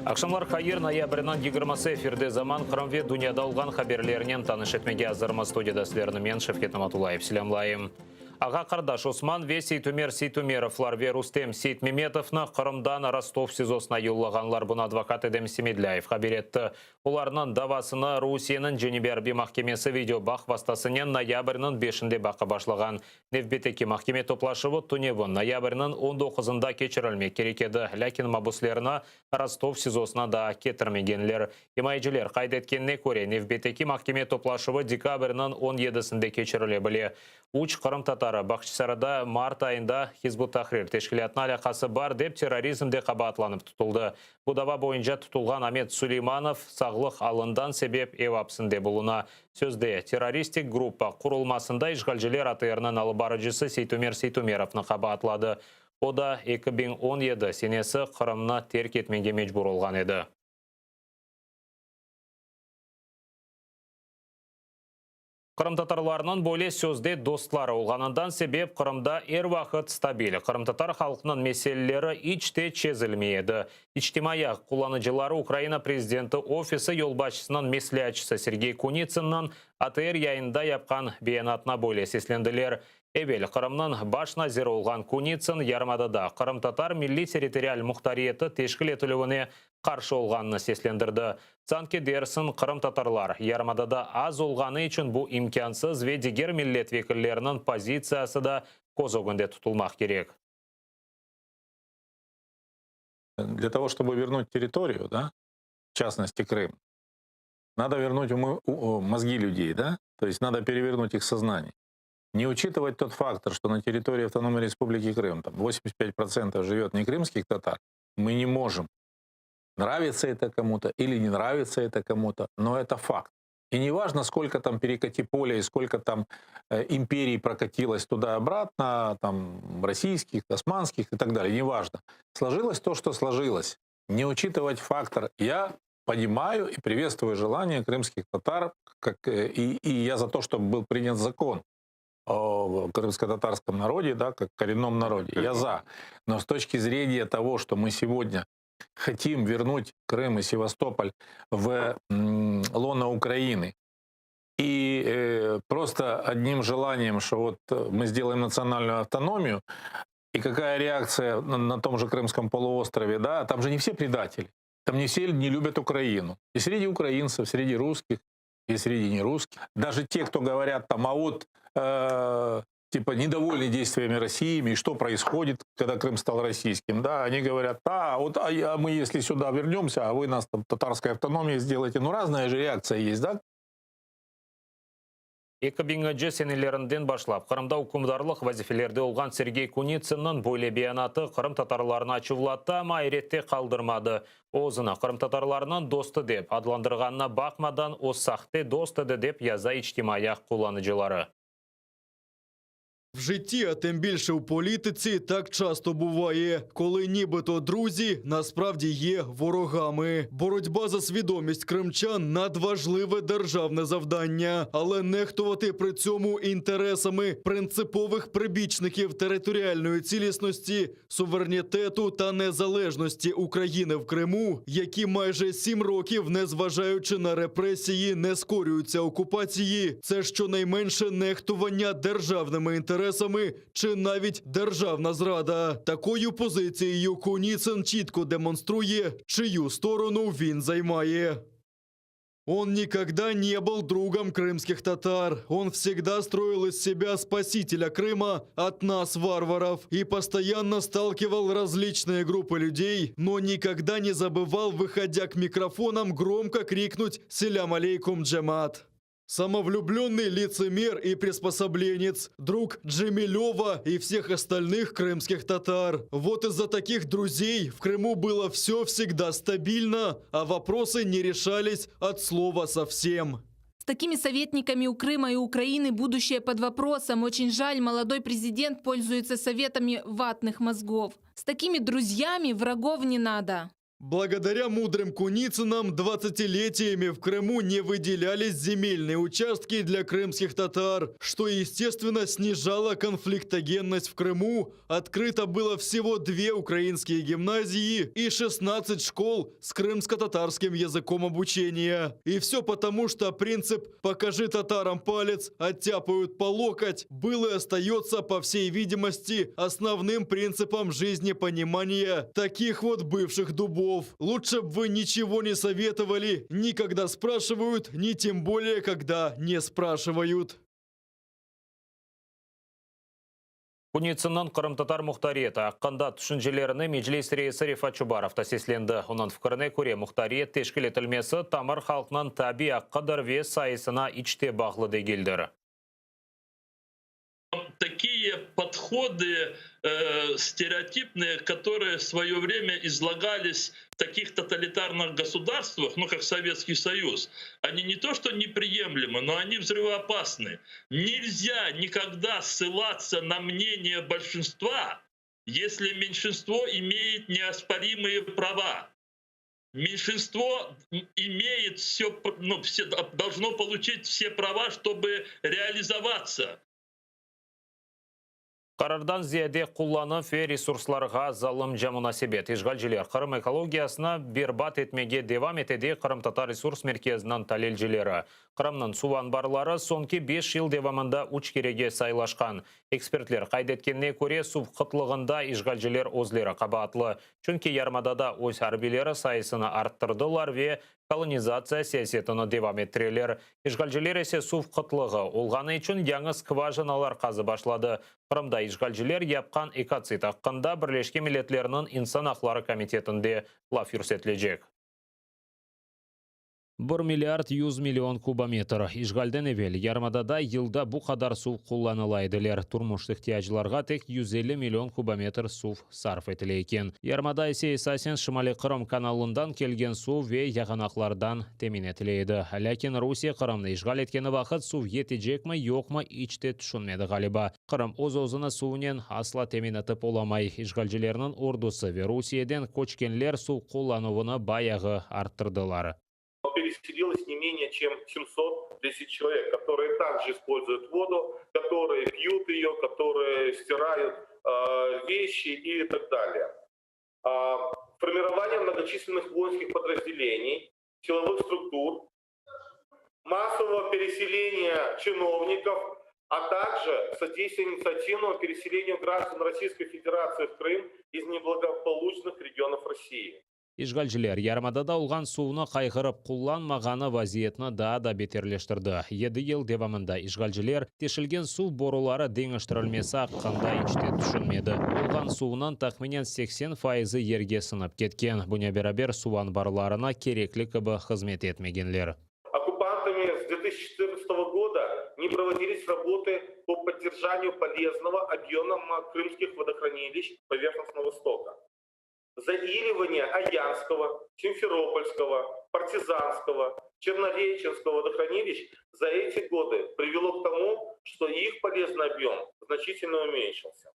Aqşamlar hayır, noyabrniñ 20-si efirde Zaman Qırım ve dünyada olğan haberlerinen tanış etmege azırmız. Studiyada sizlerni men, Şevket Namatullayev, selâmlayım. Ağa-qardaş Osman ve Seytumer Seytumerovlar ve Rustem Seytmemetovnı Qırımdan Rostov SİZOsına yollağanlar. Bunı advokat Edem Semedlâyev haber etti. Olarnıñ davasını Rusiyeniñ Cenübiy arbiy mahkemesi videobağ vastasınen noyabrniñ beşinde baqıp başlağan. Nevbetteki mahkeme toplaşuvı tünevin, noyabrniñ 19-ında keçirilmek kerek edi, lâkin mabüslerni Rostov SİZOsına daa ketirmegenler. İmayeciler qayd etkenine köre, nevbetteki mahkeme toplaşuvı dekabrniñ 17-sinde keçirile bile. Üç qırımtatarı Bağçasarayda mart ayında Hizb ut-Tahrir teşkilâtına alâqası bar dep terrorizmde qabaatlanıp tutuldı. Bu dava boyunca tutulğan Amet Suleymanov sağlıq alından sebep ev apsinde buluna. Sözde, terroristik gruppa qurulmasında işğalciler ATRniñ alıp barıcısı Seytumer Seytumerovnı qabaatladı. O da 2017 senesi Qırımnı terk etmege mecbur olğan edi. Qırımtatarlarnıñ böyle sözde dostları olğanından sebep Qırımda er vaqıt stabil, qırımtatar halqınıñ meseleleri iç te çezilmey edi. İçtimaiy ağ qullanıcıları Ukraina prezidenti ofisi yolbaşçısınıñ mesleatçısı Sergey Kunitsınnıñ ATR yayınında yapqan beyanatına böyle seslendiler. Evel Qırımnıñ baş naziri olğan Kunitsın yarımadada qırımtatar milliy-territorial muhtariyeti teşkil etilüvine qarşı olğanını seslendirdi. Sanki dersiñ qırımtatarlar yarımadada az olğanı içün bu imkânsız ve diger millet vekilleriniñ pozitsiyası da köz ögünde tutulmaq kerek. Для того, чтобы вернуть территорию, да, в частности Крым, надо вернуть умы, мозги людей, да, то есть надо перевернуть их сознание. Не учитывать тот фактор, что на территории Автономной Республики Крым там 85% живет не крымских татар, мы не можем. Нравится это кому-то или не нравится это кому-то, но это факт. И не важно, сколько там перекати поля и сколько там империй прокатилось туда-обратно, там российских, османских и так далее, неважно. Сложилось то, что сложилось. Не учитывать фактор. Я понимаю и приветствую желание крымских татар, как, и я за то, чтобы был принят закон о крымско-татарском народе, да, как коренном народе. Я за. Но с точки зрения того, что мы сегодня хотим вернуть Крым и Севастополь в лоно Украины, и просто одним желанием, что вот мы сделаем национальную автономию, и какая реакция на том же Крымском полуострове, да, там же не все предатели, там не все не любят Украину. И среди украинцев, среди русских, и среди нерусских. Даже те, кто говорят там, а вот типа недовольны действиями России, и что происходит, когда Крым стал российским, да, они говорят, а вот а мы если сюда вернемся, а вы нас там татарской автономией сделаете. Ну, разная же реакция есть, да? 2000 senelerinden başlap Qırımda ükümdarlıq vazifelerde olğan Sergey Kunitsınniñ böyle beyanatı qırımtatarlarnı açuvlattı, amma ayrette qaldırmadı. Özüni qırımtatarlarnıñ dostu dep adlandırğanına baqmadan, o sahte dost edi dep yaza içtimaiy ağ qullanıcıları. В житті, а тим більше у політиці, так часто буває, коли нібито друзі насправді є ворогами. Боротьба за свідомість кримчан надважливе державне завдання, але нехтувати при цьому інтересами принципових прибічників територіальної цілісності, суверенітету та незалежності України в Криму, які майже 7 років, незважаючи на репресії, не скорюються окупації, це щонайменше нехтування державними інтересами чи навіть державна зрада. Такою позицією Куніцин чітко демонструє, чию сторону він займає. Он никогда не был другом крымских татар. Он всегда строил из себя спасителя Крыма от нас, варваров, и постоянно сталкивал различные группы людей, но никогда не забывал, выходя к микрофонам, громко крикнуть «Селям алейкум, джемат». Самовлюбленный лицемер и приспособленец, друг Джемилева и всех остальных крымских татар. Вот из-за таких друзей в Крыму было все всегда стабильно, а вопросы не решались от слова совсем. С такими советниками у Крыма и Украины будущее под вопросом. Очень жаль, молодой президент пользуется советами ватных мозгов. С такими друзьями врагов не надо. Благодаря мудрым Куницынам двадцатилетиями в Крыму не выделялись земельные участки для крымских татар, что, естественно, снижало конфликтогенность в Крыму. Открыто было всего две украинские гимназии и 16 школ с крымско-татарским языком обучения. И все потому, что принцип «покажи татарам палец, оттяпают по локоть» был и остается, по всей видимости, основным принципом жизнепонимания таких вот бывших дубов. Лучше бы вы ничего не советовали, ни когда спрашивают, ни тем более, когда не спрашивают. Kunitsınniñ qırımtatar muhtariyeti aqqında tüşüncelerini Meclis reisi Refat Çubarov da seslendi. Onıñ fikrine köre, muhtariyet teşkil etilmesi tamır halqnıñ tabiiy aqqıdır ve sayısına iç te bağlı degildir. Такие подходы стереотипные, которые в свое время излагались в таких тоталитарных государствах, ну как Советский Союз, они не то что неприемлемы, но они взрывоопасны. Нельзя никогда ссылаться на мнение большинства, если меньшинство имеет неоспоримые права. Меньшинство имеет все, ну, все, должно получить все права, чтобы реализоваться. Qarardan ziyade qullanuv ve resurslarğa zalımca munasebet. İşğalciler Qırım ekologiyasını berbat etmege devam ete, Qırımtatar resurs merkeziniñ talilcileri. Qırımnıñ suv anbarları soñki 5 yıl devamında 3 kerege saylaşqan. Ekspertler qayd etkenine köre suv qıtlığında işğalciler özleri qabaatlı. Çünki yarımadada öz arbiyleri sayısını arttırdılar ve kolonizatsiya siyasetini devam ettireler. İşğalciler ise suv qıtlığı olğanı içün yañı skvajinalar qazıp başladı. Qırımda işğalciler yapqan ekotsid aqqında Birleşken Milletlerniñ İnsan aqları komitetinde laf yürsetilecek. 1 milliard 100 million kubometr. İşğalden evel yarımadada yılda bu qadar suv qullanıla ediler. Turmuş ihtiyaclarğa tek 150 million kubometr suv sarf etile eken. Yarımada ise esasen Şimaliy Qırım kanalından kelgen suv ve yağanaqlardan temin etile edi. Lâkin Rusiye Qırımnı işğal etkeni vaqıt suv yetecekmi yoqmı iç te tüşünmedi ğaliba. Qırım öz-özüni suvnen asla temin etip olamay. İşğalcilerniñ ordusı ve Rusiyeden köçkenler suv qullanuvını bayağı arttırdılar. Переселилось не менее чем 700 тысяч человек, которые также используют воду, которые пьют ее, которые стирают вещи и так далее. Формирование многочисленных воинских подразделений, силовых структур, массового переселения чиновников, а также содействие инициативному переселению граждан Российской Федерации в Крым из неблагополучных регионов России. İşğalciler yarımadada olğan suvnı qayğırıp qullanmağanı vaziyetni daa da beterleştirdi. 7 yıl devamında işğalciler teşilgen suv boruları deñiştirilmesi aqqında iç te tüşünmedi. Olğan suvnıñ tahminen 80 faizi yerge siñip ketken. Bunen beraber suv anbarlarına kerekli kibi hızmet etmegenler. Оккупантами с 2014 года не проводились работы по поддержанию полезного объема крымских водохранилищ поверхностного стока. Заиливание Аянского, Симферопольского, Партизанского, Чернореченского водохранилищ за эти годы привело к тому, что их полезный объем значительно уменьшился.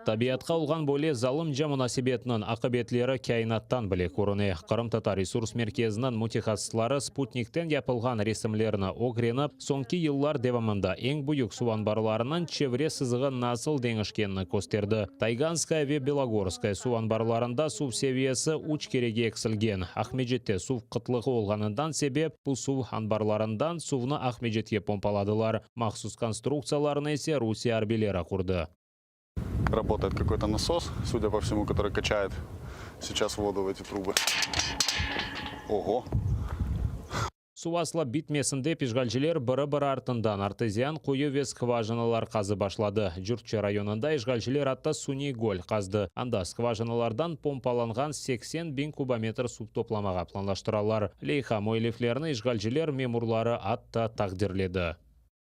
Tabiatqa olğan böyle zalımca munasebetniñ aqibetleri kâinattan bile körüne. Qırımtatar resurs merkeziniñ mütehassısları sputnikten yapılğan resimlerni ögrenip, soñki yıllar devamında eñ büyük suv anbarlarınıñ çevre sızığı nasıl deñişkenini kösterdi. Tayganskaya ve Belogorskaya suv anbarlarında suv seviyesi 3 kerege eksilgen. Aqmescitte suv qıtlığı olğanından sebep bu suv anbarlarından suvnı Aqmescitke pompaladılar. Mahsus konstruktsiyalarnı ise Rusiye arbiyleri qurdı. Работает какой-то насос, судя по всему, который качает сейчас воду в эти трубы. Ого! Suv asla bitmesin dep işğalciler biri-biri artından artezian quyu ve skvajinalar qazıp başladı. Cürçi rayonında işğalciler atta suniy göl qazdı. Anda skvajinalardan pompalanğan 80 biñ kubometr suv toplamağa planlaştıralar. Leyha müelliflerini işğalciler memurları atta taqdirledi.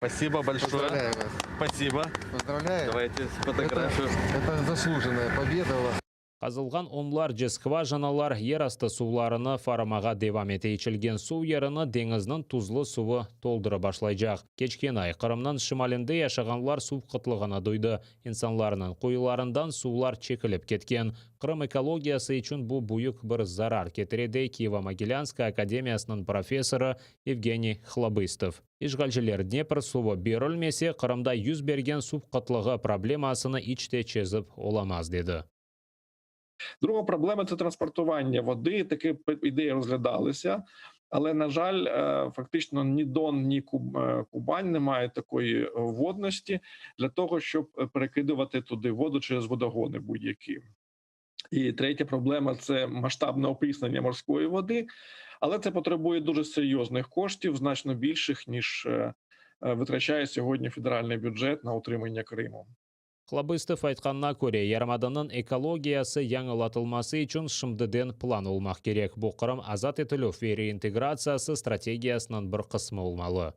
Спасибо большое. Поздравляю вас. Спасибо. Поздравляю. Давайте фотографию. Это заслуженная победа у вас. Qazılğan onlarce skvajinalar yerastı suvlarını farımağa devam ete. İçilgen suv yerini deñizniñ tuzlu suvı toldurıp başlaycaq. Keçken ay Qırımnıñ şimalinde yaşağanlar suv qıtlığını duydı. İnsanlarnıñ quyularından suvlar çekilip ketken. Qırım ekologiyası içün bu büyük bir zarar ketire, dey Kiyevo-Mogilânskaya akademiyasınıñ professorı Yevgeniy Hlobıstov. İşğalciler Dnepr suvı berilmese, Qırımda yüz bergen suv qıtlığı problemasını iç te çezip olamaz, dedi. Друга проблема це транспортування води. Такі ідеї розглядалися, але на жаль, фактично ні Дон, ні Кубань не мають такої водності для того, щоб перекидувати туди воду через водогони будь-які. І третя проблема це масштабне опріснення морської води, але це потребує дуже серйозних коштів, значно більших ніж витрачає сьогодні федеральний бюджет на утримання Криму. Hlobıstov aytqanına köre, yarımadanıñ ekologiyası yañılatılması içün şimdiden plan olmaq kerek. Bu Qırım azat etilüv ve reintegratsiyası strategiyasınıñ bir qısmı olmalı.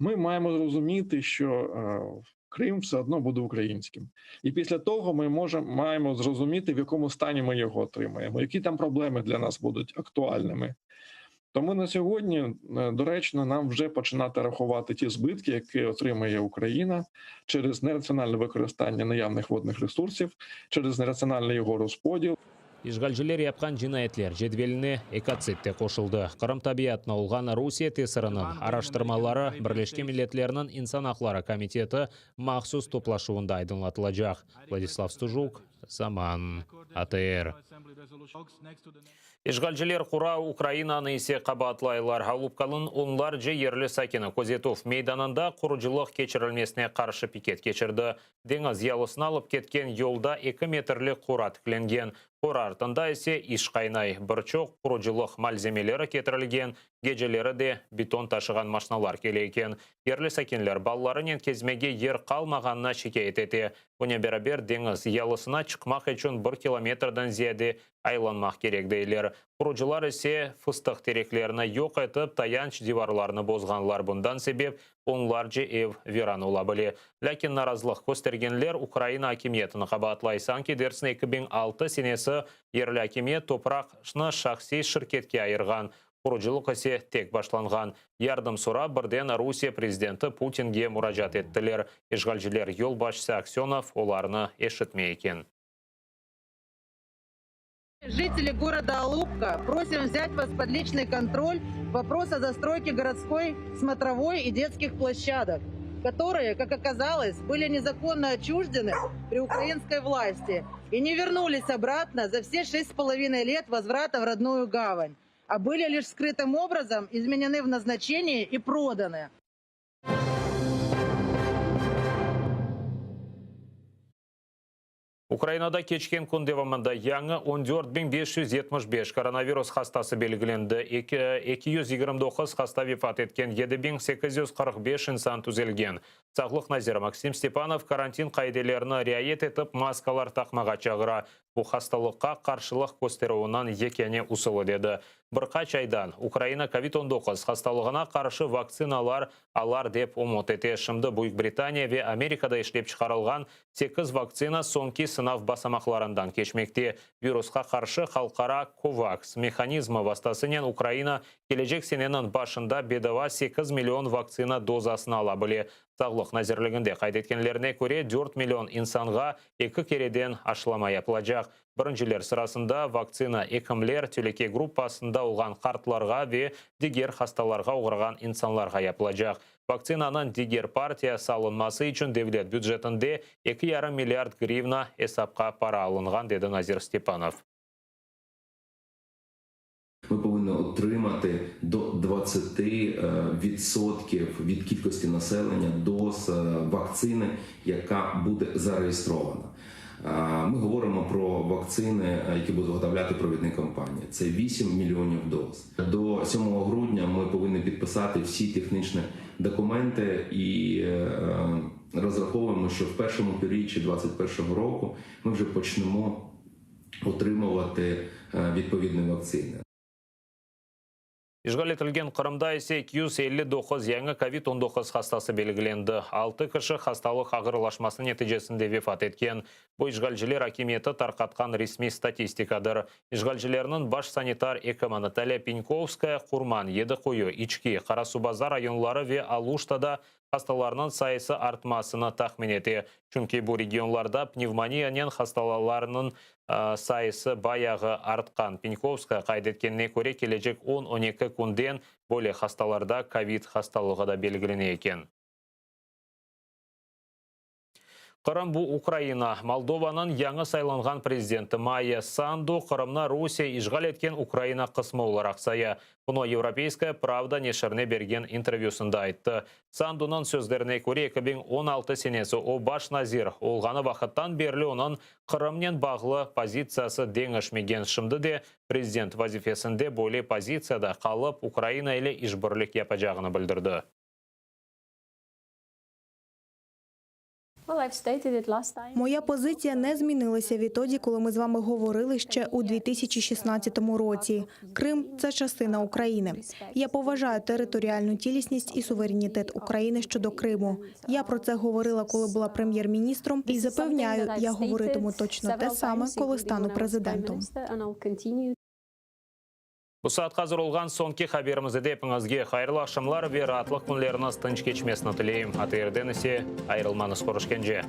Ми маємо зрозуміти, що Крим все одно буде українським, і після того ми можемо маємо зрозуміти, в якому стані ми його отримаємо, які там проблеми для нас будуть актуальними. Тому на сьогодні доречно нам вже починати рахувати ті збитки, які отримає Україна через нераціональне використання наявних водних ресурсів, через нераціональний його розподіл. İşğalciler yapqan cinayetler cedveline ekotsid de qoşuldı. Qırım tabiatına olğan Rusiye tesiriniñ araştırmaları Birleşken Milletlerniñ İnsan aqları komiteti mahsus toplaşuvında aydınlatılacaq. Vladislav Stujuk, Zaman, ATR. İşğalciler qura, Ukrainanı ise qabaatlaylar. Alupkanıñ onlarca yerli sakini közetüv meydanında qurucılıq keçirilmesine qarşı piket keçirdi. Deñiz yalısına alıp ketken yolda 2 metrli qora tiklengen. Qora artında ise iş qaynay. Bir çoq qurucılıq malzemeleri ketirilgen, geceleri de beton taşığan maşinalar kele eken. Yerli sakinler balalarınen kezmege yer qalmağanına şikâyet ete. Bunen beraber deñiz yalısına çıqmaq içün 1 kilometrden ziyade aylanmaq kerek deyler. Qurucılar ise fıstıq tereklerini yoq etip, tayanç divarlarını bozğanlar. Bundan sebep onlarca ev viran ola bile. Lâkin narazılıq köstergenler Ukraina akimiyetini qabaatlay. Sanki dersiñ 2006 senesi yerli akimiyet topraqnı şahsiy şirketke ayırğan. Qurucılıq ise tek başlanğan. Yardım sorap birden Rusiye prezidenti Putinge muracaat ettiler. İşğalciler yolbaşçısı Aksenov olarnı eşitmey eken. Жители города Алупка, просим взять вас под личный контроль вопрос о застройке городской смотровой и детских площадок, которые, как оказалось, были незаконно отчуждены при украинской власти и не вернулись обратно за все 6,5 лет возврата в родную гавань, а были лишь скрытым образом изменены в назначении и проданы. Ukrainada keçken kün devamında yañı 14 575 koronavirus hastası belgilendi. 229 hasta vefat etken, 7845 insan tüzelgen. Sağlıq naziri Maksim Stepanov karantin qaidelerini riayet etip maskalar taqmağa çağıra. Bu hastalıqqa qarşılıq kösterüvniñ yekâne usulı dedi. Bir qaç aydan Ukraina COVID-19 hastalığına qarşı vaktsinalar alır dep ümüt ete. Şimdi Büyük Britaniya ve Amerikada işlep çıqarılğan 8 vaktsina soñki sınav basamaqlarından keçmekte. Virusqa qarşı halqara COVAX mehanizmi vastasınen Ukraina kelecek seneniñ başında bedava 8 million vaktsina dozasını ala bile. Sağlıq nazirliginde qayd etkenlerine köre 4 million insanğa eki kereden aşılama yapılacaq. Birinciler sırasında vaktsina ekimler, telüke gruppasında olğan qartlarğa ve diger hastalarğa oğrağan insanlarğa yapılacaq. Vaktsinanıñ diger partiyası alınması içün devlet bücetinde 2,5 milliard grivna esapqa para alınğan, dedi nazir Stepanov. Ми повинні отримати до 20% від кількості населення доз вакцини, яка буде зареєстрована. Ми говоримо про вакцини, які будуть виготовляти провідні компанії. Це 8 мільйонів доз. До 7 грудня ми повинні підписати всі технічні документи і розраховуємо, що в першому півріччі 2021 року ми вже почнемо отримувати відповідні вакцини. İşğal etilgen Qırımda ise 259 yañı kovid 19 hastası belgilendi. Altı kişi hastalıq ağırlaşması neticesinde vefat etken. Bu işğalciler akimiyeti tarqatqan resmiy statistikadır. İşğalcilerniñ baş sanitar ekimi Natalya Penkovskaya Qurman, Yedi Quyu, İçki, Qarasuvbazar rayonları ve Aluştada hastalarnıñ sayısı artmasını tahmin ete, çünki bu regionlarda pnevmoniyanen hastalarnıñ sayısı bayağı artqan. Penkovskaya qayd etkenine köre, kelecek on, on eki künden böyle hastalarda kovid hastalığı da belgilene eken. Qırım, bu Ukraina. Moldovanıñ yañı saylanğan prezidenti Mayya Sandu Qırımnı Rusiye işğal etken Ukraina qısmı olaraq saya. Bunı Yevropeyskaya pravda neşirine bergen intervyüsında ayttı. Sandunıñ sözlerine köre, 2016 senesi o baş nazir olğanı vaqıttan berli onıñ Qırımnen bağlı pozitsiyası deñişmegen, şimdi de prezident vazifesinde böyle pozitsiyada qalıp, Ukraina ile işbirlik yapacağını bildirdi. Моя позиція не змінилася відтоді, коли ми з вами говорили ще у 2016 році. Крим це частина України. Я поважаю територіальну цілісність і суверенітет України щодо Криму. Я про це говорила, коли була прем'єр-міністром, і запевняю, я говоритиму точно те саме, коли стану президентом. Bu saatqa azır olğan soñki haberimiz edi. Epiñizge hayırlı aqşamlar ve raatlıq künleriñiz tınç keçmesini tileyim. ATRden ise ayırılmañız. Körüşkence.